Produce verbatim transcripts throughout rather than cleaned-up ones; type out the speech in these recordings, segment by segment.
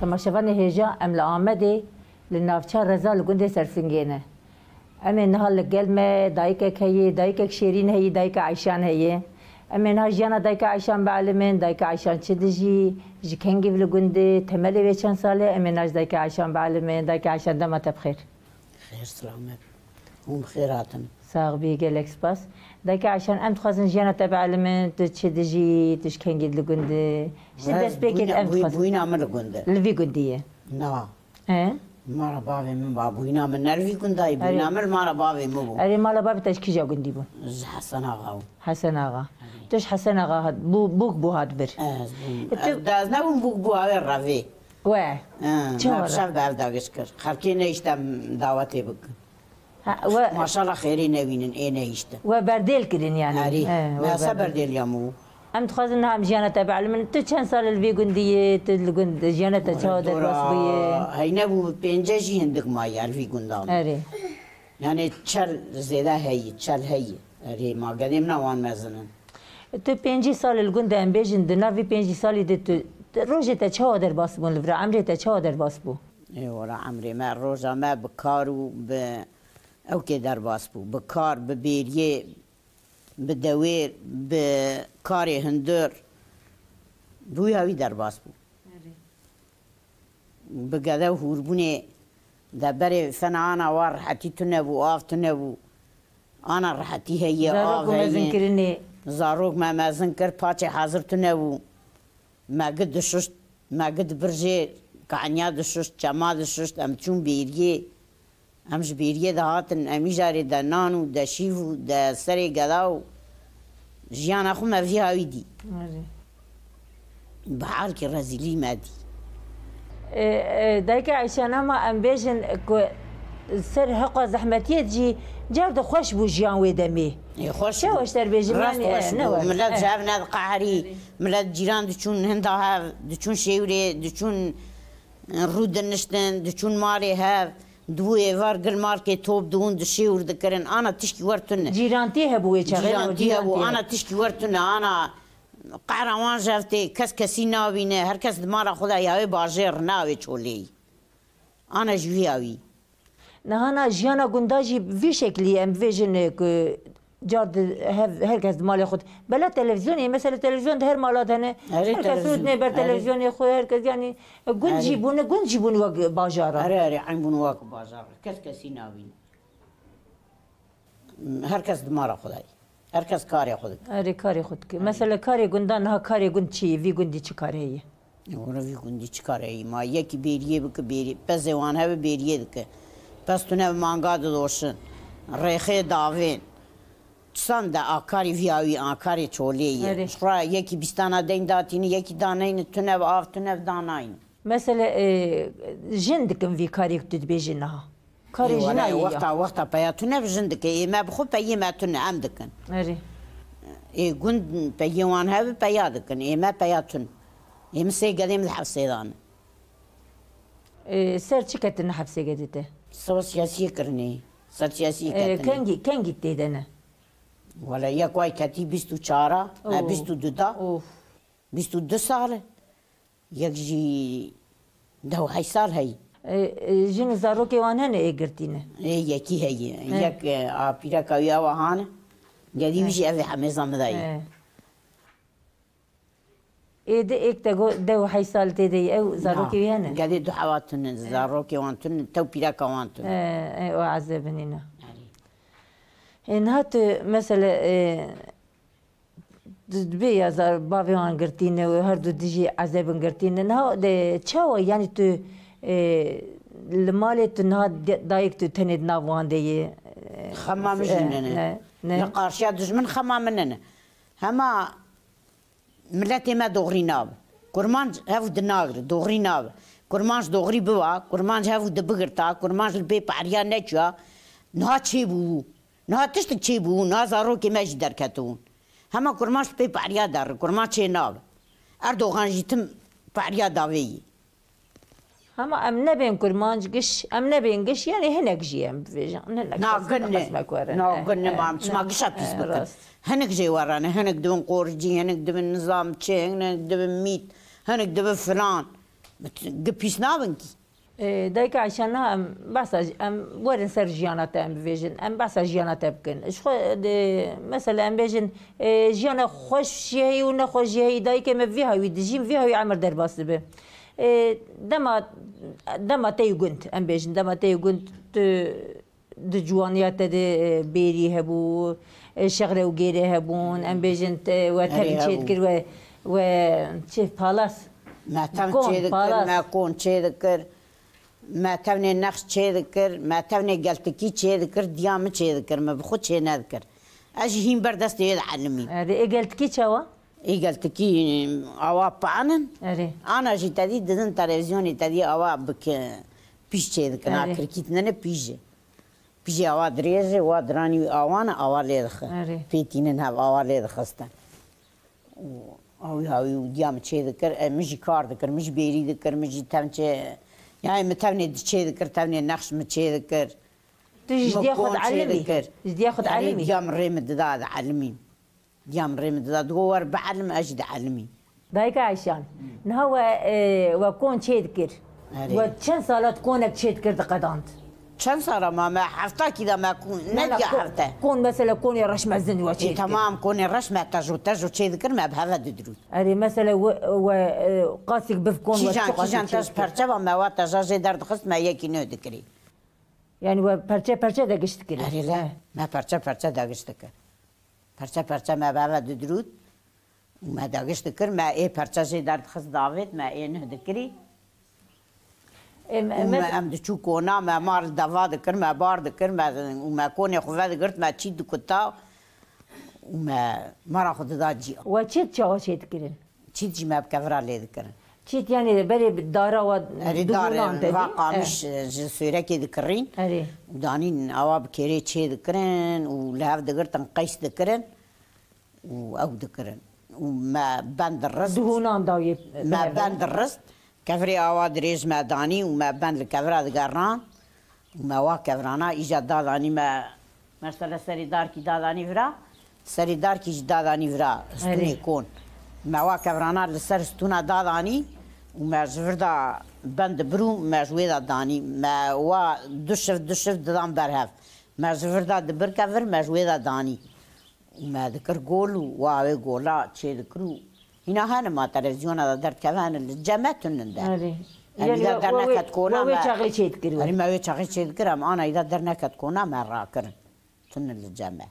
Temaşevanê hêja, em li Amedê li navça Reza li gundê Sersingê ne. Em ê niha li gel me dayikek heye, dayikek şêrîn heye, dayika Eyşan heye. Em ê niha jiyana dayika Eyşan bielimin, dayika Eyşan çi dijî, ji kengî li gundê, temelê wê çend sal e, em ê niha ji dayika Eyşan bielimin, dayika Eyşan dema te bi xêr. Xêr selamet. Hûn bi xêr hatin. Sax bî, gelek spas. Dayika Eyşan, em dixwazin jiyana te bielimin, tu çi dijî, tu ji kengî li gundê. Ji destpêkê em dixwazin. Bûyîna min li gund e. Li vî gundî ye? Na. He? Mala bavê min ba bûyîna min ne li vî gundayî, bûyîna min li mala bavê min bû. Erê, mala bavê te ji kîja gundî bû? Ji Hesen Axa bû. Hesen Axa. Erê. Tu ji Hesen Axa hat, bû, bûk bû hat vir. Ez bûm. E, tu ez, ez nebûm bûk bû, ew ê revê. We. He, çawa re? Navşev berdagişt kir. Xelkê nehişte em dawetê bikin. Ha, we. Maşallah xêrê newînin, ê nehiştin. We berdêl kirin yani. Erê. He, we berdêl. Berdêl ya min bû. Em dixwazin niha em jiyana te bielimin. Tu çend sal li vî gundî yî? Tu li gund, jiyana te çawa derbas bûye? Heyne bû, pênce jî hindik maye li vî gunda min. Erê. Yani çel zêde heyî, çel heyî. Erê, ma gedê min a wan mezin in. Tu pêncî sal li gund de, em bêjin, di nav vî pêncî salî de tu, tu rojê te çawa derbas bûn li vir? Emrê te çawa derbas bû? Ê, wela emrê me, roja me bi kar û bi, ewkê derbas bû. Bi kar, bi bêriyê, bi dewêr, bi karê hundir, bi wî hawî derbas bû. Erê. Bi gede û hûrbûnê de berê fena ana wa rehetî tune bû, av tune bû. Ana rehetî heye, av heye. Zarok û mezinkirinê. Zarok me mezin kir, paçê hazir tune bû. Me gi dişuşt, me gi dibir jê, kaniya dişuşt, çema dişuşt, em çûn bêriyê. Em ji bêriyê dihatin, em îjarê de nan û de şîv û de serê geda û jiyana xwe me vî hawî dî. Erê. Biharkî rezîlî me dî. E, e, dayika Eyşan, ama em bêjin ku ser heqa zehmetiyê jî car de xweş bû jiyan wê demê. Ê, xweş bû. Çawa ji te re bêjim, rast yani, xweş e, ne bû. Were. Milet ji hev nediqeherî. Erê. Milet cîran diçûn hinda hev, diçûn şêwrê, diçûn, e, rû diniştin, diçûn malê hev. Di wî êvar gil malkê top dibûn, dişê wir dikirin. Ana tişkî wer tune. Cîrantî hebû wê çaxê, ne? Cîrantî hebû, cîrantî. Ana tişkî wer tune, ana qehra wan jev tê, kes kesî nabîne, her kes di mala xwe de ya wê bajêr, na wê çoleyî. Ana ji wî ya wî. Niha na jiyana gunda jî vî şeklî ye, em bivêjin, e, ku Car di hev, her kes di malê xwe de. Bela televîzyonê, mesela televîzyon di her mala de hene. Erê, her kes televîzyon. Rûdine ber televîzyonê xwe, her kes, yani, gund jî bûne, gund jî bûne wek bajara. Erê, erê, eyn bûne wek bajara. Kes kesî nabîne. Her kes di mala xwe de ye. Her kes karê xwe dike. Erê, karê xwe dike. Erê. Mesela karê gundan niha karê gund çi ye? Vî gundî çi kar heye? Were vî gundî çi kar heye? Ma yekî bêriyê bike, bêrî-, pezê wan hebe bêriyê dike. Pez tune bi manga didoşin. Rêxê davên. Çisan de a karî vî awî, a karê çolê ye. Erê. Ji xwe yekî bîstana deyn datîne, yekî daneyne, tune bi av, tune bi danayne. Mesele, e, jin dikin vî karê ku tu dibêjî niha. Karê jina ye ya. Wexta, wexta peya tune bi jin dike. Ê me bi xwe peyê me tune, em dikin. Erê. Ê gund peyê wan hebe peya dikin. Ê me peya tun. Ê min sê gedê min di hefsê dane. Ê, ser çi ketine hefsê gedê te? Seba siyasiyê kirinê. Ser siyasiyê ketine. Ê, kengî, kengî tê de ne? Wele yek way ketî bîst û çar a, e, bîst û du da. Of. Bîst û du sal e. Yek jî deh û heşt sal heyî. E, e, jin û zarokê wan hene ê girtî ne? Ê, yekî heye. E. Yek, e, a pîreka wî ewa hane. Gedî wî jî ev ê hemêza min de ye. E. Ê di êk te got, deh û heşt sal tê de ye, ew zarokê wî hene? Gedê du hewa tune, zarokê wan tune, tew pîreka wan tune. E, e, o ezebinî ne. Erê. E, niha tu, mesele, e, Tu dibê ya zar-, bavê wan girtî ne û her du dijî ezebin girtî ne. Niha de çawa, yanî tu, e, li malê tu niha de-, dayik tu tenê di nav wan de ye, e, xema min jî e, nene. Ne, ne. Li qarşiya dijmin xema min nene. Hema miletê me doxrî nabe. Kurmanc hev dinagire, doxrî nabe. Kurmanc doxrî biba, kurmanc hev dibigirta, kurmanc li pê pehriya neçiya. Niha çêbû. Niha tiştik çêbû, niha zarokê me jî derketibûn. Hema kurmanc pê pariya der, kurmanc çê nabe. Erdogan jî tim pariya davê yî. Hema em nebên kurmanc giş, em nebên giş, yanî hinek jî em bivêjin. Hinek. Na kes gin ne. Neqes me ku were. Na gin ne, eh, ma em çima gişa pîs bikin. Hinek jê were ne, hinek dibin qoricî, hinek dibin nizam çi, hinek dibin mît, hinek dibin filan. Gi pîs nabin kî. E, dayika Ayşe, niha em behsa, em werin ser jiyana te em bivêjin. Em behsa jiyana te bikin. Ji xwe, e, mesela em bêjin, e, jiyana xweş jî heyî û nexweş jî heyî. Dayikê me vî hawî dijî, vî hawî emir derbas dibe. E, dema, dema te yî gund, em bêjin, dema te yî gund, tu di ciwaniya te de, e, bêrî hebû, e, şexre û gêrê hebûn, em bêjin te, we tevî çê dikir, we, we çi, palas. Me tev çê dikir, me kon çê dikir, me tevnê nexş çê dikir, me tevnê geltikî çê dikir, diya min çê dikir, min bi xwe çê nedikir. Ez jî hîn ber destê wê dielimîm. Erê, ê geltikî çawa? Ê geltikî awa panin. Erê. Ana jî te dî didin televîzyonê te dî awa bi ki-, pîj çê dikin. Ha, erê, kirkît nene pîj e. Pîjê awa dirêj e, wa diranî wî awan e, awa lê dixe. Erê. Pê tînin hev awa lê dixistin. Û hawî hawî û diya min çê dikir, e, min jî kar dikir, min jî bêrî dikir, min jî tevn çê, yani min tevnê di çê dikir, tevnê nexş min çê dikir. Tu jî ji diya xwe dielimî? Ji diya xwe dielimî? Diya min rê min dida dielimîm. Diya min rê min dida, digo wer bielim, ez jî dielimîm. Dayika Ayşan, niha we, e, we kon çê dikir. Erê. We çend sala tu konek çê dikir diqedand? Çend sala ma me hefta kî da me kon, ne diya hefte. Kon mesela konê reş mezin we çê dikir. Ê, temam, konê reş me tejo tejo çê dikir, me bi heve didirût. Erê, mesela we, we, e, qasik biv kon we çi qasik çê dikir? Kîjan kîjan tej perçe va me wa teja jê derdixist me yekî nû dikirî. Yani we perçe perçe de giş dikir. Erê le, me perçe perçe de giş dikir. Perçe perçe me bi heve didirût û me dagiş dikir, me ê perçe jê derdixist davêt, me ê nuh dikirî. Û me, em diçû kona, me mar li deva dikir, me bar dikir, me, û me konê xwe vedigirt, me çît dikuta û me mara xwe dida cî. We çît çawa çê dikirin? Çît jî me bi kevira lê dikirin. Çît, yani berê dara wa. Erê, darê dihunan te va dî? Qamiş, eh, ji sûrekê dikirîn. Erê. Û danîn awa bi kêrê çê dikirin û li hev digirtin qeys dikirin û ew dikirin. Û me bend dirist. Dihunan dawiyê. Me bend dirist. Kevirê awa dirêj me danî û me bend li kevira digeran. Û me wa kevirana îja dadanî me, mesela serê darkî dadanî vira, serê darkî jî dadanî vira, stûnê kon. Me wa kevirana li ser stûna dadanî û me ji vir da bend dibir û me ji wê de danî. Me wa du şiv, du şiv didan ber hev. Me ji vir da dibir kevir, me ji wê de danî. Û me dikir gol û wa wê gola çê dikir û hîna hene ma televîzyona de derdikeve hene li cem me tunin de. Erê. Em îda derneket kona me. Wê çaxê çê dikir we. Erê, me wê çaxê çê dikir, em ana îda derneket kona me rakirin. Tunin li cem me.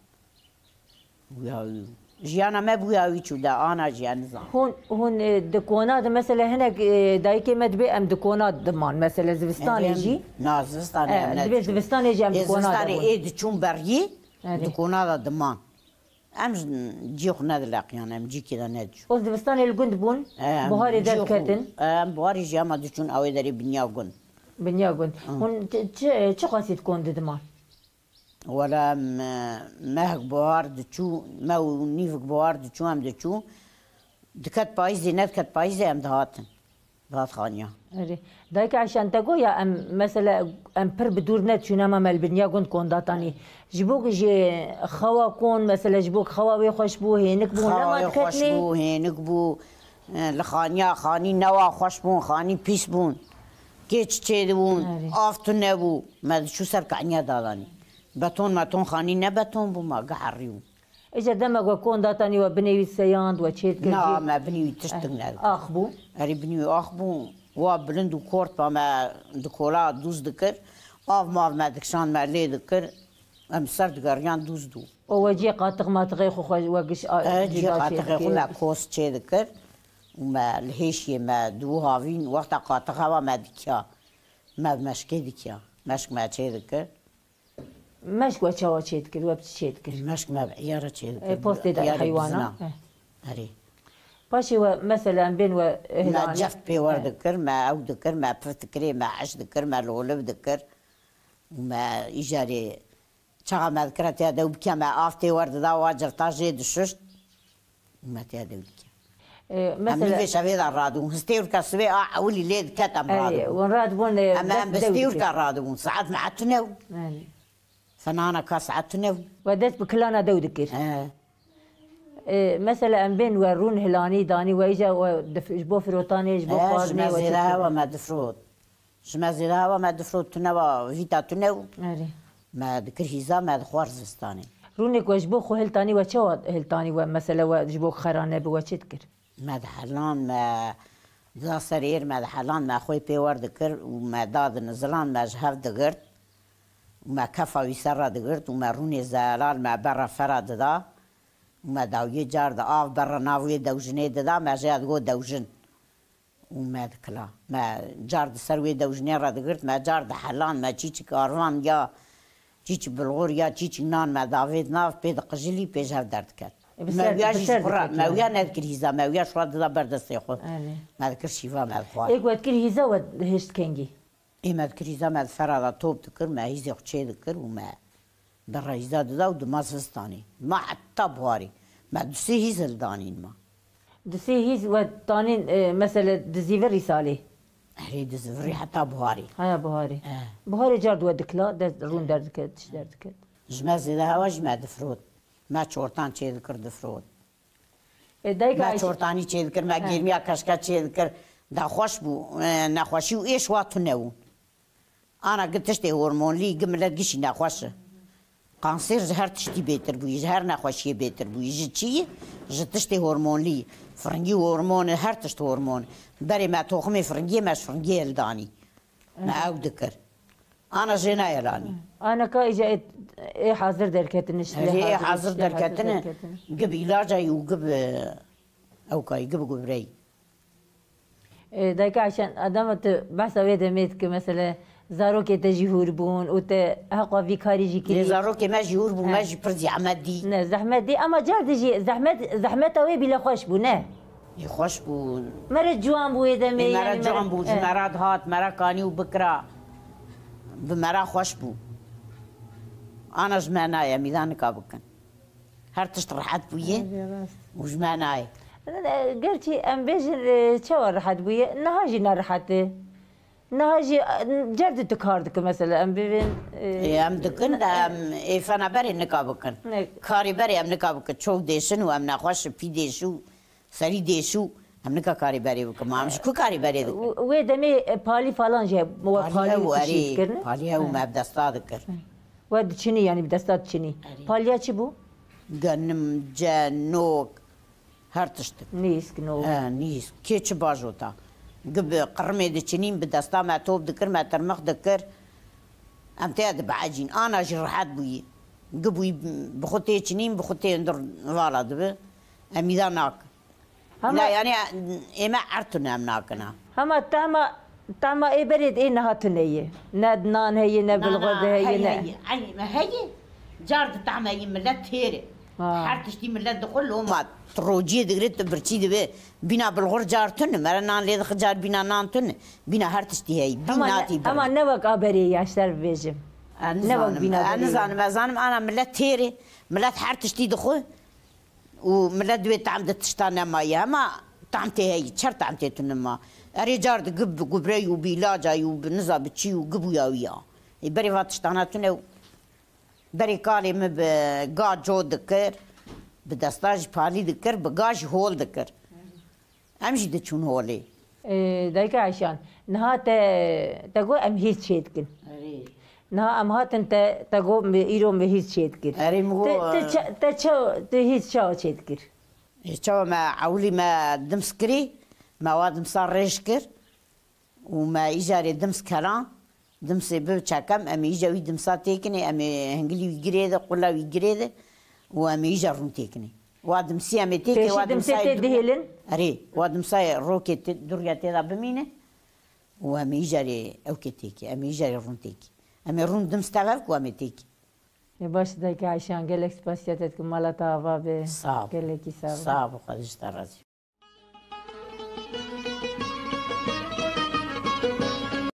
Wîya wî. Jiyana me bi wîya wî çû de, ana jî ez nizam. Hûn, hûn, e, di kona de mesela hinek, e, dayikê me dibê em di kona diman. Mesela zivistanê jî. Na, zivistanê em ne diçûn. Dibê zivistanê jî em di kona de bûn. Ê zivistanê ê diçûn beriyê, di kona de diman. Em ji ciyê xwe nedileqiyan, em cîkê de nediçûn. Û zivistanê li gund bûn, buharê derketin. Em buharê jî hema diçûn ew ê derê binya gund. Binya gund. Hûn çi, çi, çi qasî di kon didiman? Wela em, mehek buhar diçû, meh û nîvik buhar diçû, em diçû. Diket payîzê, nediket payîzê em dihatin. Bi hat xaniya. Erê. Dayika Ayşan, te got ya em, mesela, em pir bi dûr nediçûn, hema me li binya gund kon datanî. Ji bo ku jê xewa kon, mesela, ji bo ku xewa wê xweş bû, hênik bû, nema diketnê? Xewa wê xweş bû, hênik bû. E, li xaniya, xanî newa xweş bûn, xanî pîs bûn. Kêç çêdibûn, av tune bû. Me diçû ser kaniya dadanî. Beton meton xanî ne beton bû, ma giherî bû. Îca dema we kon datanî we binê wî seyand, we çêdikir. Na, me binî wî tiştik nedikir. Ax bû? Erê, binî wî ax bû. Wa bilind û kort ba me di kola dûz dikir. Av mav me dikişand me lê dikir. Em ser digeriyan dûz dû. O we ciyê qatix matixê xwe xwe we giş a, e, ciyê qatixê xwe me kos çêdikir. Û me li hêşiyê me di wiha vîn wexta qatix hewa me dikiya. Me bi meşkê dikiya. Meşk me çêdikir. Meşk we çawa çê dikir, we bi çi çê dikir? Meşk me bi iyara çê dikir. E, postê de heywana. Erê. Paşê we, mesela, em bên we, me ceft pê wer dikir, me ew dikir, me pif dikirê, me eş dikir, me loliv dikir. Û me îjarê çaxa me dikira tê dew bikiya, me av tê wer dida, wa cefta jê dişuşt. Û me tê dew dikiya. E, em mesela nîvê şevê de radibûn. Histêwrka sibê a ewilî lê diket em radibûn. Erê, wan radibûn, e, em, em bi histêwrka radibûn. Saet me tune bû. Erê. Fenana ka saet tune bû. We dest bi kilana dew dikir. He. E, mesela em bên we rûn hilanî danî we îca we dif-, ji bo firotanê, ji bo He, ji xwarinê me we zêde çi hewa dikir? me difrot. Ji me zêde hewa me difrot tune wa vîta tune û Erê. me dikir hîza me dixwar zistanê. Rûnê ku we ji bo xwe hiltanî we çawa hiltanî we mesela we ji bo xera nebi we çi dikir? Me dihelan, me dida ser êr, me dihelan, me xwê pê wer dikir û me da dinizilan, me ji hev digirt û me kefa wî ser re digirt û me rûnê zelal me berra fera dida û me dawiyê car di av berra nav wê dewjinê dida, me jê ya digot dewjin û me dikila. Me car di ser wê dewjinê re digirt, me car dihelan, me çîçik arvan ya çîçik bilxur ya çîçik nan me davêt nav pê diqijilî pê ji hev derdiket. E, bi Me ser, wiya bi jî ser ji xwe re, diket me yani. wiya nedikir hîza, me wiya ji xwe dida ber destê xwe. Erê. Me dikir şîva me dixwar. Ê ku we dikir hîza we hişt kengî? Ê me dikir hîza me di fera de top dikir, me hîzê xwe çê dikir û me berra hîza dida û dima zivistanê. Dima heta buharê. Me du sê hîz hildanîn ma. Du sê hîz we tanîn, e, mesele di zîvirî salê? Erê di zivirî heta buharê. Haya buharê. Eh. Buharê car di we dikila, dest, rûn derdiket, tişt derdiket. Ji me zêde hewa jî me difrot. Me çortan çê dikir difrot. E, dayika Me Ayşe- çortanî çê dikir, me Ha. gêrmiya keşke çê dikir. Da xweş bû, e, nexweşî û êş wa tune bûn. Ana gi tiştê hormonlî, gi milet gişî nexweş e. Kanser ji her tiştî bêtir bûyî, ji her nexweşiyê bêtir bûyî. Ji çiyî? Ji tiştê hormonlî. Firingî hormon e, her tişt hormon. Berê me toximê firingiyê me ji firingiyê hildanî. Me ew dikir. Ana jê neyelanî. Aneka îca ê, ê hazir derketin, işte Erê ê hazir hazir işte hazir derketine, derketin. Gi bi îlacayî û gi bi ewkayî, gi bi gubreyî. E, dayika Ayşen, adama tu behsa wê demê dike, mesela zarokê te jî hûr bûn û te heqa vî karî jî Lê kirî. zarokê me jî hûr bû, He. me jî pir zehmet dî. Ne, zehmet dî, ama car di jî zehmet, zehmeta wê bîle xweş bû, ne? Ê xweş bû. Mere ciwan bû wê demê, Ê mere yani ciwan bû, ji He. mera dihat, mera kanî û bikira. Bi mera xweş bû. Ana ji me nayê, em îda nika bikin. Her tişt rehet bûye Erê, rast. û ji me nayê. Gerçî em bêjin, e, çawa rehet bûye? Niha jî nerehet e. Niha jî, e, cer di tu kar dike mesela, em bivên, e, Ê, em dikin, ne- em ê fena berê nika bikin. Ne- Karê berê em nika bikin. Çok dêşin û em nexweş, pî dêşû, serî dêşû, em nika karê berê bikin. Ma em ji ku karê berê dikin? Wê demê, e, palî falan jî, we Palî palî ew, tişî erê, dikir, ne? palî ew He. me bi desta dikir. We diçinî, yani bi desta diçinî. Erê. Paliya çi bû? Genim, ce, nok, her tiştik. Nîsk, nok. He, nîsk. Kê çi bajota. Gi bi qirmê diçinîn, bi desta me top dikir, me tirmix dikir. Em tê dibehecîn. Ana jî rehet bûyî. Gi bûyî bi xwe tê çinîn, bi xwe tê hundir vala dibi. Em îda nakin. Hema La, yani, ê me erd tune em nakina. Hema tahma, tahma ê berê de ê niha tune ye. Ne nan heye, ne Na, na, bilxwe de heye, heye, ne. heye. Ey, me heye. Car di tahme yî millet têr e. Ha. Her tiştî millet dixwe loma. Tu rociyê digire, tu birçî dibe. Bîna bilxur car tune. Mere nan lê dixwe car bîna nan tune. Bîna her tiştî heye. Bîn Hema ne, natî hema bire. ne wek a berê ya, ji te re bibêjim. Ez Ne wek nizanim. bîna Ez berê ya. nizanim. Ez zanim ana millet têr e. Millet her tiştî dixwe. Û millet divê tam di tişta nemaye, hema tam tê heyî, çer tam tê tune ma. Erê car di gib bi gubreyî û bi îlacayî û bi niza bi çî û gib û yawî ya. Ê berê va tiştana tune û berê kalê min bi ga co dikir, bi desta jî palî dikir, bi ga jî hol dikir. Em jî diçûn holê. Ee, Dayika Ayşan, niha te, te got em hîs çê dikin. Erê. Niha em hatin te, te got mi, îro mi hîs çê dikir. Erê, mi got, Te, te e, ça-, te ça-, te hîs çawa çê dikir? Ê, çawa me ewilî me dims kirî, me wa dimsa rêj kir û me îcarê dims kelan, dimsê bi çekem, em ê îca wî dimsa têkinê, em ê hingilî wî girê de, qula wî girê de û em ê îca rûn têkinê. Wa dimsî em ê têkê, Pêşî wa dimsê dimsayê tê du-, dihêlin? Erê, wa dimsayê rokê tê, durya tê de bimîne û em ê îcarê ewkê têkê, em ê îcarê rûn têkê. Em ê rûn dims tev ev ku em ê têkê. Ê baş, Dayika Ayşan, gelek spasiya te dikim, mala te ava be. Sağ ol. Gelekî sağ ol. Sağ ol, Xwedê ji te razî.